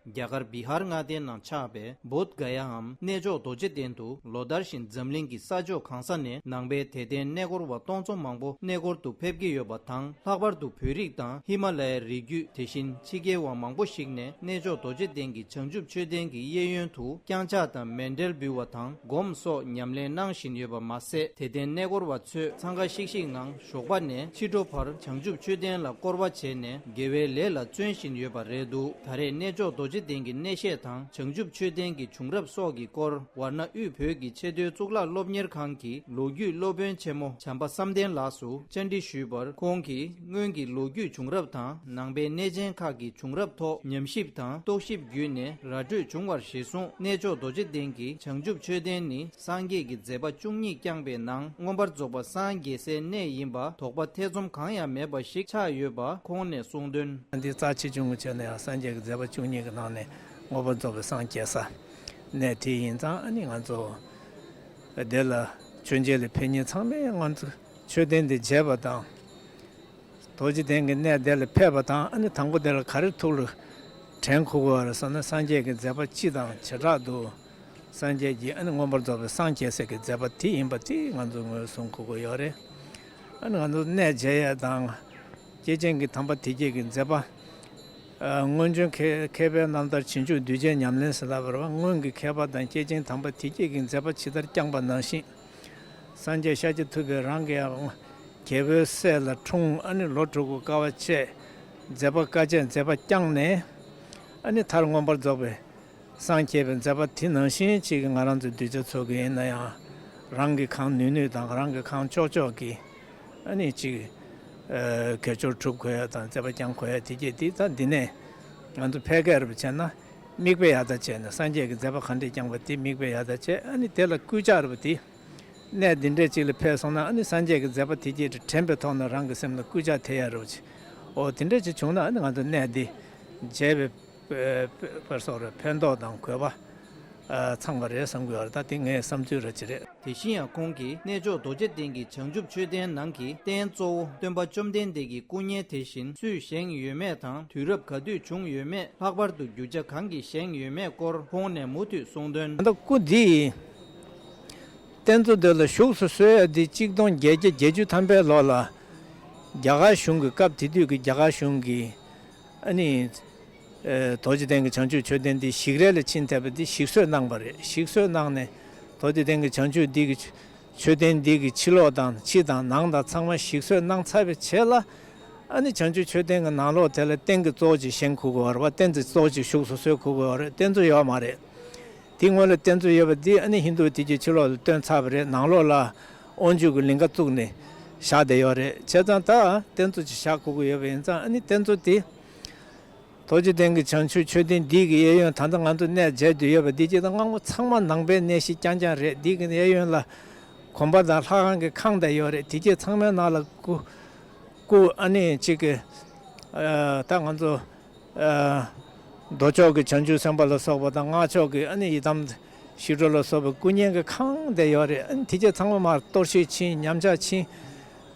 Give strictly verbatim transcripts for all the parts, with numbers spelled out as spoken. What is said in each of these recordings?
རྒྱ་གར་བི་ཧར་མངའ་སྡེའི་ནང་ཆགས་པའི་བོདྷ་ག་ཡའམ་གནས་མཆོག་རྡོ་རྗེ་གདན་དུ་ལོ་ལྟར་བཞིན་འཛམ་གླིང་གི་ས་ཕྱོགས་གང་ས་ནས་ནང་པའི་དད་ལྡན་གནས་སྐོར་བ་སྟོང་ཚོ་མང་པོ་གནས་སྐོར་དུ་ཕེབས་ཀྱི་ཡོད་པ་དང་། ལྷག་པར་དུ་བོད་རིགས་དང་ཧི་མ་ལ་ཡའི་རི་རྒྱུད། དེ་བཞིན་ཕྱི་རྒྱལ་བ་མང་པོ་ཞིག་ནས་གནས་མཆོག་རྡོ་རྗེ་གདན་གྱི་བྱང་ཆུབ་མཆོད་རྟེན་གྱི་གཡས་གཡོན་དུ་བརྐྱངས་ཕྱག་དང་མཎྜལ་འབུལ་བ་དང་སྒོམ་སོགས་ཉམས་ལེན་གནང་བཞིན་ཡོད་པ་མ་ཟད། དད་ལྡན་གནས་སྐོར་བ་ཚོས་འཚང་ཁ་ཤིག་ཤིག་ངང་ཞོགས་པ་ནས་ཕྱི་དྲོ་བར་བྱང་ཆུབ་མཆོད་རྟེན་ལ་སྐོར་བ་བྱས་ནས་དགེ་བའི་ལས་ལ་བརྩོན་བཞིན་ཡོད་པ་རེད་འདུག་ད་རེས་གནས་མཆོག་རྡོ་རྗེ་གདན་གྱི་གནས་བཤད་དང་བྱང་ཆུབ་མཆོད་རྟེན་གྱི་བྱུང་རབས་སོགས་ཀྱི་སྐོར་ཝཱ་ཎ་དབུས་བོད་ཀྱི་ཆེས་མཐོའི་གཙུག་ལག་སློབ་གཉེར་ཁང་གི་ལོ་རྒྱུས་སློབ་དཔོན་ཆེན་མོ་བྱམས་པ་བསམ་གཏན་ལགས་སུ་བཅར་འདྲི་ཞུས་པར། ཁོང་གིས་སྔོན་གྱི་ལོ་རྒྱུས་བྱུང་རབས་དང་ནང་པའི་གནས་ཆེན་ཁག་གི་བྱུང་རབས་ཐོག་ཉམས་ཞིབ་དང་རྟོག་ཞིབ་བརྒྱུད་ནས་ར་སྤྲོད་བྱུང་བར་གཞིར་བཟུང་། གནས་མཆོག་རྡོ་རྗེ་གདན་གྱི་བྱང་ཆུབ་མཆོད་རྟེན་ནི་སངས་རྒྱས་ཀྱི་མཛད་པ་བཅུ་གཉིས་བསྐྱངས་པའི་ནང་མངོན་པར་རྫོགས་པ་སངས་རྒྱས་སའི་གནས་ཡིན་པ་དོགས་པ་ཐེ་ཚོམ་གང་ཡང་མེད་པ་ཞིག་ཆགས་ཡོད་པ་ཁོང་ནས་གསུངས་དོན། འདི་རྩ་ཆེ་ཆུང་གི་ཆ་ནས་ཡང་སངས་རྒྱས་ཀྱི་མཛད་པ་བཅུ་གཉིས་ཀྱི་ནང་ནས་མངོན་པར་རྫོགས་པའི་སངས་རྒྱས་ས་གནས་དེ་ཡིན་ཙང་། ཨ་ནི་ང་ཚོ་དེ་ལ་མཆོད་མཇལ་ལ་ཕེབས་མཁན་ཚང་མས་ང་ཚོ་མཆོད་རྟེན་དེ་མཇལ་བ་དང་། རྡོ་རྗེ་གདན་གྱི་གནས་དེ་ལ་ཕེབས་པ་དང་། ཨ་ནི་དང་པོ་དེ་ལ་ག་རེ་ཐུགས་ལ་དྲན་དགོས་ཀྱི་ཡོད་རེད་ཟེར་ན། སངས་རྒྱས་ཀྱི་མཛད་པ་སྤྱི་དང་བྱེ་བྲག་ཏུ་སངས་རྒྱས་ཀྱི་ཨ་ནི་མངོན་པར་རྫོགས་པའི་སངས་རྒྱས་སའི་གི་མཛད་པ་དེ་ཡིན་པ་དེ་ང་ཚོ་ངོས་བཟུང་དགོས་ཀྱི་ཡོད་རེད། ཨ་ནི་ང་ཚོ་གནས་མཇལ་ཡས་དང་། སྐྱེས་ཆེན་གྱི་དམ་པ་དེ་སྐྱེས་ཀྱི་མཛད་པ། ཨ། སྔོན་བྱོན་མཁས་མཁས་པའི་རྣམ་ཐར་བྱིན་མཆོད་གདུལ་བྱའི་ཉམས་ལེན་ཟེར་ལབ་པ་རེད་པ། སྔོན་གྱི་མཁས་པ་དང་སྐྱེས་ཆེན་དམ་པ་དེ་སྐྱེས་ཀྱི་མཛད་པ་ཇི་ལྟར་བསྐྱངས་པ་ནང་བཞིན། སངས་རྒྱས་ཤཱཀྱ་ཐུབ་པས་རང་གི་རྒྱལ་པོའི་སྲས་ལ་འཁྲུངས། ཨ་ནི་ལོ་དྲུག་གི་དཀའ་བ་སྤྱད། མཛད་པ་དཀའ་སྤྱད་མཛད་པ་བསྐྱངས་ནས། ཨ་ནི་མཐར་མངོན་པར་རྫོགས་པའི་སངས་རྒྱས་པའི་མཛད་པ་དེ་ནང་བཞིན་ཅིག་གི་ང་རང་ཚོའི་གདུལ་བྱ་ཚོ་གི་ཡིན་ན་ཡང་། རང་གི་གང་ནུས་ནུས་དང་རང་གི་གང་ལྕོགས་ལྕོགས་ཀྱིས་ཨ་ནི་ཅིག་ཨ། དགེ་སྦྱོར་སྒྲུབ་དགོས་ཡ་དང་མཛད་པ་བསྐྱང་དགོས་ཡ་དེ་གྱད་དེ་ད་འདི་ནས་ང་ཚོ་ཕལ་སྐད་རུ་བྱས་ན། མིག་དཔེ་ཡར་ལྟ་བྱས་ནས་སངས་རྒྱས་ཀྱི་མཛད་པ་ག་འདྲས་བསྐྱངས་པ་དེ་མིག་དཔེ་ཡར་ལྟ་བྱས། ཨ་ནི་དེ་ལ་སྐུལ་ལྕག་རུ་དེ། གནས་འདི་འདྲས་ཅིག་ལ་ཕེབས་སོང་ན། ཨ་ནི་སངས་རྒྱས་ཀྱི་མཛད་པ་དེ་གྱད་དེ་དྲན་པའི་ཐོག་ནས་རང་གི་སེམས་ལ་སྐུལ་ལྕག་ཐེབས་ཡ་རུ་བྱས། འོ་དེ་འདྲས་ཅིག་བྱུང་ན། ཨ་ནི་ང་ཚོ་གནས་འདི་མཇལ་བའི་པར་སོགས་རེ་ཕན་ཐོགས་དང་དགོས་པ་ཚང་བ་རེད་བསམ་གྱི་ཡོད་རེད། ད་དེ་ངའི་བསམ་ཚུལ་ར་ཅིག་རེད། དེ་བཞིན་ཡང་ཁོང་གིས་གནས་མཆོག་རྡོ་རྗེ་གདན་གྱི་བྱང་ཆུབ་མཆོད་རྟེན་ནང་གི་རྟེན་གཙོ་བོ་སྟོན་པ་བཅོམ་ལྡན་འདས་ཀྱི་སྐུ་བརྙན་དེ་བཞིན་སུས་བཞེངས་ཡོད་མེད་དང་། དུས་རབས་ག་དུས་བྱུང་ཡོད་མེད། ལྷག་པར་དུ་རྒྱུ་ཆ་གང་གིས་བཞེངས་ཡོད་མེད་སྐོར་ཁོང་ནས་མུ་མཐུད་གསུངས་དོན། ད་སྐུ་འདི་རྟེན་གཙོ་འདི་ལ་བཞུགས་སུ་གསོལ་ཡ་འདི་གཅིག་སྟོང་བརྒྱད་བརྒྱ་བརྒྱད་ཅུ་ཐམ་པའི་ལོ་ལ་རྒྱ་གར་གཞུང་གི་སྐབས་དེ་དུས་ཀྱི་རྒྱ་གར་གཞུང་གིས། ཨ་ནི། ཨེ། རྡོ་རྗེ་གདན་གྱི་བྱང་ཆུབ་མཆོད་རྟེན་འདི་ཞིག་རལ་ལ་ཕྱིན་ཐེབས་པ་འདི་ཞིག་གསོས་གནང་བ་རེད། ཞིག་གསོས་གནང་ནས་རྡོ་རྗེ་གདན་གྱི་བྱང་ཆུབ་འདི་གི་མཆོད་རྟེན་འདི་གི་ཕྱི་ལོགས་དང་ཕྱི་དང་ནང་དང་ཚང་མ་ཞིག་གསོས་གནང་ཚར་བའི་རྗེས་ལ། ཨ་ནི་བྱང་ཆུབ་མཆོད་རྟེན་གྱི་ནང་ལོགས་དེ་ལ་རྟེན་གྱི་གཙོ་བོ་ཅིག་བཞེངས་དགོས་ཀྱི་ཡོད་རེད་པ། རྟེན་གྱི་གཙོ་བོ་ཅིག་བཞུགས་སུ་གསོལ་དགོས་ཀྱི་ཡོད་རེད། རྟེན་གཙོ་ཡོད་མ་རེད། དེ་སྔོན་ལ་རྟེན་གཙོ་ཡོད་པ་འདི་ཨ་ནི་ཧིན་རྡུ་དེ་གྱད་ཕྱི་ལོགས་ལ་བཏོན་ཚར་བ་རེད། ནང་ལོགས་ལ་དབང་ཕྱུག་གི་ལིང་ག་བཙུགས་ནས་བཞག་བསྡད་ཡོད་རེད། བྱས་ཙང་ད་རྟེན་གཙོ་ཅིག་བཞག་དགོས་ཀྱི་ཡོད་པ་ཡིན་ཙང་། ཨ་ནི་རྟེན་གཙོ་དེ། རྡོ་རྗེ་གདན་གྱི་བྱང་ཆུབ་མཆོད་རྟེན་འདི་གི་གཡས་གཡོན། ད་ལྟ་ང་ཚོ་གནས་མཇལ་དུ་ཡོད་པ་འདི་གྱད་ད་སྔ་མོ་ཚང་མ་ནང་པའི་གནས་གཞི་རྐྱང་རྐྱང་རེད། འདི་གི་གཡས་གཡོན་ལ་གོམ་པ་དང་ལྷ་ཁང་གི་ཁང་བསྡད་ཡོད་རེད། དེ་གྱད་ཚང་མའི་ནང་ལ་སྐུ། སྐུ་ཨ་ནི་གཅིག་གི། ཨ། ད་ང་ཚོ། ཨ། མདོ་ཕྱོགས་ཀྱི་བྱང་ཆུབ་སེམས་དཔའ་ལ་སོགས་པ་དང་། སྔགས་ཕྱོགས་ཀྱི་ཨ་ནི་ཡི་དམ་ཞི་ཁྲོ་ལ་སོགས་པའི་སྐུ་བརྙན་གྱི་ཁང་བསྡད་ཡོད་རེད། ཨ་ནི་དེ་གྱད་ཚང་མ་མར་གཏོར་བཤིག་ཕྱིན། ཉམས་ཆག་ཕྱིན།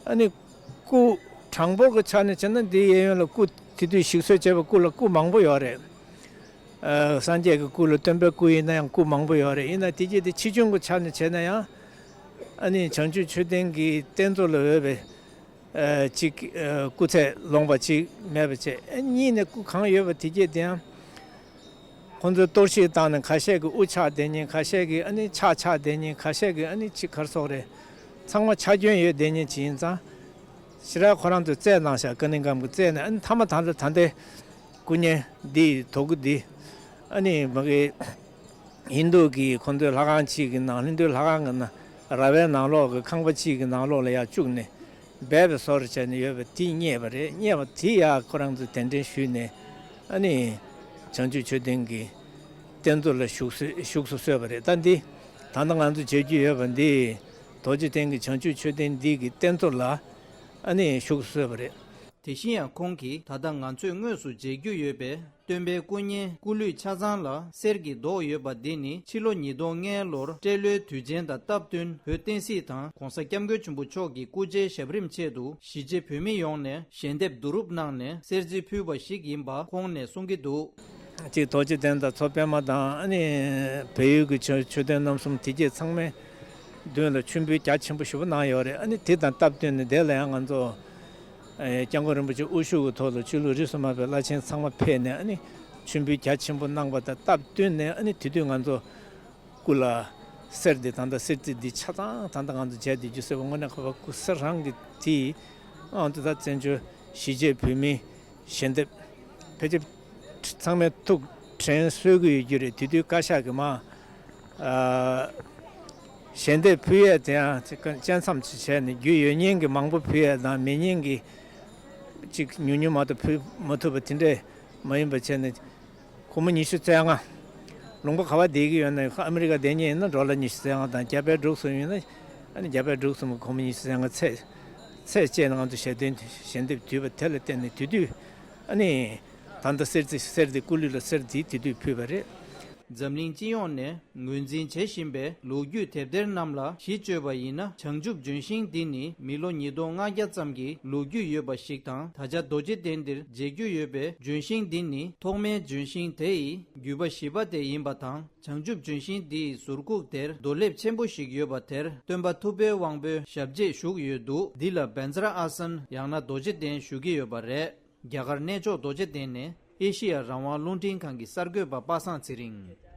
ཨ་ནི་སྐུ་དྲང་པོ་གི་ཆ་ནས་བྱས་ན་འདི་གཡས་གཡོན་ལ་སྐུ། དེ་དུས་ཞིག་གསོས་བྱས་པའི་སྐུ་ལ་སྐུ་མང་པོ་ཡོད་རེད། ཨ། སངས་རྒྱས་ཀྱི་སྐུ་ལ་སྟོན་པའི་སྐུ་ཡིན་ན་ཡང་སྐུ་མང་པོ་ཡོད་རེད། ཡིན་ན་དེ་གྱད་དེ་ཆེ་ཆུང་གི་ཆ་ནས་བྱས་ན་ཡང་། ཨ་ནི་བྱང་ཆུབ་མཆོད་རྟེན་གྱི་རྟེན་གཙོ་ལ་འོས་པའི། ཨ། གཅིག་ཨ། སྐུ་ཚད་ལོངས་པ་གཅིག་མེད་པ་བྱས། ཨ། གཉིས་ནས་སྐུ་གང་ཡོད་པ་དེ་གྱད་དེའང་ཁོང་ཚོས་གཏོར་བཤིག་བཏང་ནས་ཁ་ཤས་ཀྱི་དབུ་ཆག་བསྡད་མཁན། ཁ་ཤས་ཀྱི་ཨ་ནི་ཕྱག་ཆག་བསྡད་མཁན། ཁ་ཤས་ཀྱི་ཨ་ནི་ཅིག་ག་རེ་ཟེར་དགོས་རེད། ཚང་མ་ཆག་སྐྱོན་ཡོད་བསྡད་མཁན་ཅིག་ཡིན་ཙང་། ཞེ་དྲག་ཁོ་རང་ཚོས་བཙལ་གནང་ཤག་ཀ་ནི་གམ་གྱིས་བཙལ་ནས། ཨ་ནི་མཐའ་མ་ད་ལྟ་ད་ལྟའི་སྐུ་བརྙན་འདི། དོ་སྐུ་འདི་ཨ་ནི་མ་གི་ཧིན་རྡུ་གི་ཁོང་ཚོའི་ལྷ་ཁང་གཅིག་གི་ནང་། ཧིན་རྡུའི་ལྷ་ཁང་གི་ནང་། ར་བའི་ནང་ལོགས་ཀྱི་ཁང་པ་གཅིག་གི་ནང་ལོགས་ལ་ཡར་བཅུག་ནས་སྦས་པའི་བཟོ་འདྲ་བྱས་ནས་ཡོད་པ་དེ་རྙེད་པ་རེད། རྙེད་པ་དེ་ཡར་ཁོ་རང་ཚོས་གདན་འདྲེན་ཞུས་ནས། ཨ་ནི་བྱང་ཆུབ་མཆོད་རྟེན་གྱི་རྟེན་གཙོ་ལ་བཞུགས་སུ། བཞུགས་སུ་གསོལ་བ་རེད། ད་འདི་ད་ལྟ་ང་ཚོ་མཇལ་རྒྱུ་ཡོད་པ་འདི། རྡོ་རྗེ་གདན་གྱི་བྱང་ཆུབ་མཆོད་རྟེན་འདི་གི་རྟེན་གཙོ་ལ་ཨ་ནི་བཞུགས་སུ་གསོལ་བ་རེད། དེ་བཞིན་ཡང་ཁོང་གིས་ད་ལྟ་ང་ཚོས་དངོས་སུ་མཇལ་རྒྱུ་ཡོད་པའི་སྟོན་པའི་སྐུ་བརྙན་སྐུ་ལུས་ཆ་ཚང་ལ་གསེར་གྱི་མདོག་ཡོད་པ་འདི་ནི། ཕྱི་ལོ་ཉིས་སྟོང་ལྔའི་ལོར་སྤྲེལ་ལོའི་དུས་ཆེན་དང་སྟབས་བསྟུན་བོད་བསྟན་སྲིད་དང་༸གོང་ས་༸སྐྱབས་མགོན་ཆེན་པོ་མཆོག་གི་སྐུ་ཕྱྭའི་ཞབས་རིམ་ཆེད་དུ་གཞིས་བྱེས་བོད་མི་ཡོངས་ནས་ཞལ་འདེབས་བསྡུ་རུབ་གནང་ནས་གསེར་རྩི་ཕུལ་བ་ཞིག་ཡིན་པ་ཁོང་ནས་གསུང་གི་འདུག་གཅིག་རྡོ་རྗེ་གདན་དང་མཚོ་པདྨ་དང་ཨ་ནི་བལ་ཡུལ་གྱི་མཆོད་མཆོད་རྟེན་རྣམ་གསུམ་དེ་གྱད་ཚང་མའི་མདུན་ལ་མཆོད་འབུལ་རྒྱ་ཆེན་པོ་ཞེ་པོ་གནང་ཡོད་རེད། ཨ་ནི་དེ་དང་སྟབས་བསྟུན་ནས་དེ་ལ་ཡང་ང་ཚོ་ཨེ་སྐྱབས་མགོན་རིན་པོ་ཆེ་དབུ་བཞུགས་ཀྱི་ཐོག་ལ་ཆོས་ལུགས་རིས་སུ་མ་ཆད་པའི་བླ་ཆེན་ཚང་མ་ཕེབས་ནས་ཨ་ནི་མཆོད་འབུལ་རྒྱ་ཆེན་པོ་གནང་པ་དང་སྟབས་བསྟུན་ནས་ཨ་ནི་དེ་དུས་ང་ཚོ་སྐུ་ལ་གསེར་འདི་ད་ལྟ་གསེར་རྩི་འདི་ཆ་ཚང་ད་ལྟ་ང་ཚོ་མཇལ་བསྡད་རྒྱུ་ཟེར་བ་དངོས་གནས་ཁོ་པ་སྐུ་གསེར་རང་གི་དེ་ཨང་དུ་ད་བཙན་བྱོལ་གཞིས་བྱེས་བོད་མིའི་ཞལ་འདེབས་ཕལ་ཆེར་ཚང་མས་ཐུགས་དྲན་གསོས་ཀྱི་ཡོད་རྒྱུ་རེད། དེ་དུས་བཀའ་ཤག་གིས་མ་ཨ་ཞལ་འདེབས་ཕུལ་ཡས་དེ་ཡང་ཅིག་བཅད་མཚམས་ཅིག་བྱས་ནས་རྒྱུས་ཡོད་མཁན་གྱི་མང་པོ་ཕུལ་ཡས་དང་མེད་མཁན་གྱི་ཅིག་ཉུང་ཉུང་མ་གཏོགས་ཕུལ་མ་ཐུབ་པ་དེ་འདྲས་མ་ཡིན་པ་བྱས་ནས། སྒོར་མོ་ཉི་ཤུ་རྩ་ལྔ། ལུང་པ་ག་པར་བསྡད་ཀྱི་ཡོད་ན་ཨ་མི་རི་ཀ་བསྡད་མཁན་ཡིན་ན་ཌོ་ལར་ཉི་ཤུ་རྩ་ལྔ་དང་རྒྱ་བལ་འབྲུག་གསུམ་ཡིན་ན་ཨ་ནི་རྒྱ་བལ་འབྲུག་གསུམ་གྱི་སྒོར་མོ་ཉི་ཤུ་རྩ་ལྔ་ཚད་ཚད་བཅད་ནས་ང་ཚོ་ཞལ་འདེབས་ཞལ་འདེབས་བསྡུས་པ་དེ་ལ་བརྟེན་ནས་དེ་དུས་ཨ་ནི་ད་ལྟ་གསེར་རྩི་གསེར་འདི་སྐུ་ལུས་ལ་གསེར་འདི་དེ་དུས་ཕུལ་བ་རེད། འཛམ་གླིང་སྤྱི་ཡོངས་ནས་ངོས་འཛིན་བྱེད་བཞིན་པའི་ལོ་རྒྱུས་དེབ་ཐེར་རྣམས་ལ་གཞི་བཅོལ་བ་ཡིན་ན། བྱང་ཆུབ་ལྗོན་ཤིང་འདི་ནི་མི་ལོ་ཉིས་སྟོང་ལྔ་བརྒྱ་ཙམ་གྱི་ལོ་རྒྱུས་ཡོད་པ་ཞིག་དང་། ད་ཆ་རྡོ་རྗེ་གདན་འདིར་མཇལ་རྒྱུ་ཡོད་པའི་ལྗོན་ཤིང་འདི་ནི་ཐོག་མའི་ལྗོན་ཤིང་དེ་ཡི་རྒྱུད་པ་བཞི་པ་དེ་ཡིན་པ་དང་། བྱང་ཆུབ་ལྗོན་ཤིང་འདི་ཡི་ཟུར་ཁུག་དེར་རྡོ་ལེབ་ཆེན་པོ་ཞིག་ཡོད་པ་དེར་སྟོན་པ་ཐུབ་པའི་དབང་པོའི་ཞབས་རྗེས་བཞུགས་ཡོད་འདུག་འདི་ལ་བཛྲ་ཨཱ་སན་ཡང་ན་རྡོ་རྗེ་གདན་ཞུ་གི་ཡོད་པ་རེད། རྒྱ་གར་གནས་མཆོག་རྡོ་རྗེ་གདན་ནི་ཨེ་ཤི་ཡ་རང་དབང་རླུང་འཕྲིན་ཁང་གི་གསར་འགོད་པ་པ་སངས་ཚེ་རིང་།